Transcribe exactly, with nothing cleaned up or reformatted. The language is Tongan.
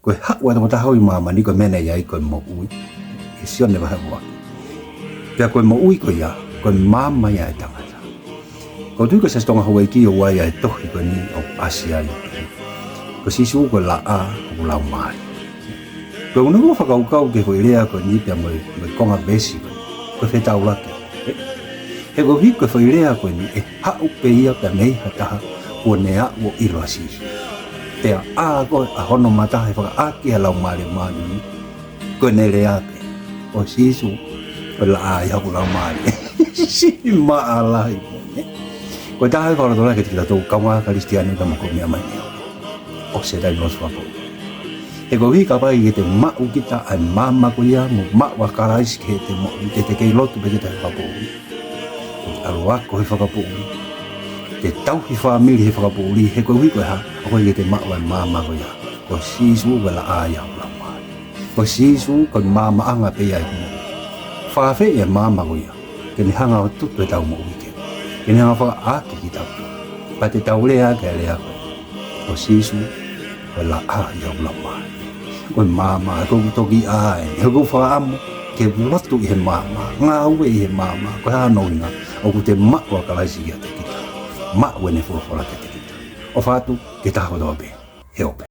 Ko e haʻu ʻa e tokotaha ʻi māmani ko e meʻa naʻe ʻi ai ko e moʻui. ʻI Sione vahe ʻuluaki. Pea ko e moʻui ko ia, ko e maama ia ʻo e tangata. ʻOku ou tui ko Siaosi Tonga Houʻeiki ʻoku ʻi ai ʻa e tohi ko eni ʻoku ʻasi ai. Ko Sīsū ko e laʻā ʻo e laumālie. Ko ʻeku nofo fakakaukau ki he foʻi lea ko eni pea mo e, mo e konga veesi ko eni. Ko e fetaulaki. He koeʻuhi ko e foʻi lea ko eni ʻe haʻu pē ia pea mei ha taha kuo ne aʻu ʻo ʻilo ʻa Sīsū. Pea ʻā ko ē ʻa hono mata he fakaʻā ki he Laumālie Māʻoniʻoni. Ko ʻene lea pē. Ko Sīsū, ko e laʻā ia ʻo e laumālie. Siʻi maʻalahi mo e. Ko e taha e fakalotolahi kiate kitautolu kau Kalisitiane ka mako mea mai neo. ʻOsi e taimi ʻo e fakapoʻuli. He koeʻuhi kapau ʻe ʻikai te maʻu kita ʻa e maama ko ia mo maʻu ʻa Kalaisi ki heʻete moʻui, te te kei lotu pē kita he fakapoʻuli. Te te ʻalu ʻo ako he fakapoʻuli. Te te tauhi fāmili he fakapoʻuli, he koeʻuhi ko e hā, ʻoku ʻikai te maʻu ʻa e maama ko ia. Ko Sīsū ko e laʻā ia ʻo e laumālie. Ko Sīsū ko e maamaʻanga pē ia ʻo e moʻui. Fakafeʻi e maama ko ia. Ke ne hanga ʻo tutu ʻetau moʻui ki ai. Ke ne hanga ʻo fakaʻā kitautolu. Pea te tau lea ki he lea ko ē. Ko Sīsū, ko e laʻā ia ʻo e laumālie. Ko e maama, ko ʻeku toki ʻā eni, ko ʻeku fakaʻamu, ke u lotu ʻi he maama, ngāue ʻi he maama, ko e hā hono ʻuhinga, ʻoku te maʻu ʻa Kalaisi kiate kita. Maʻu ʻene folofola kiate kita. ʻOfa atu, ke taha kotoa pē, he ʻope.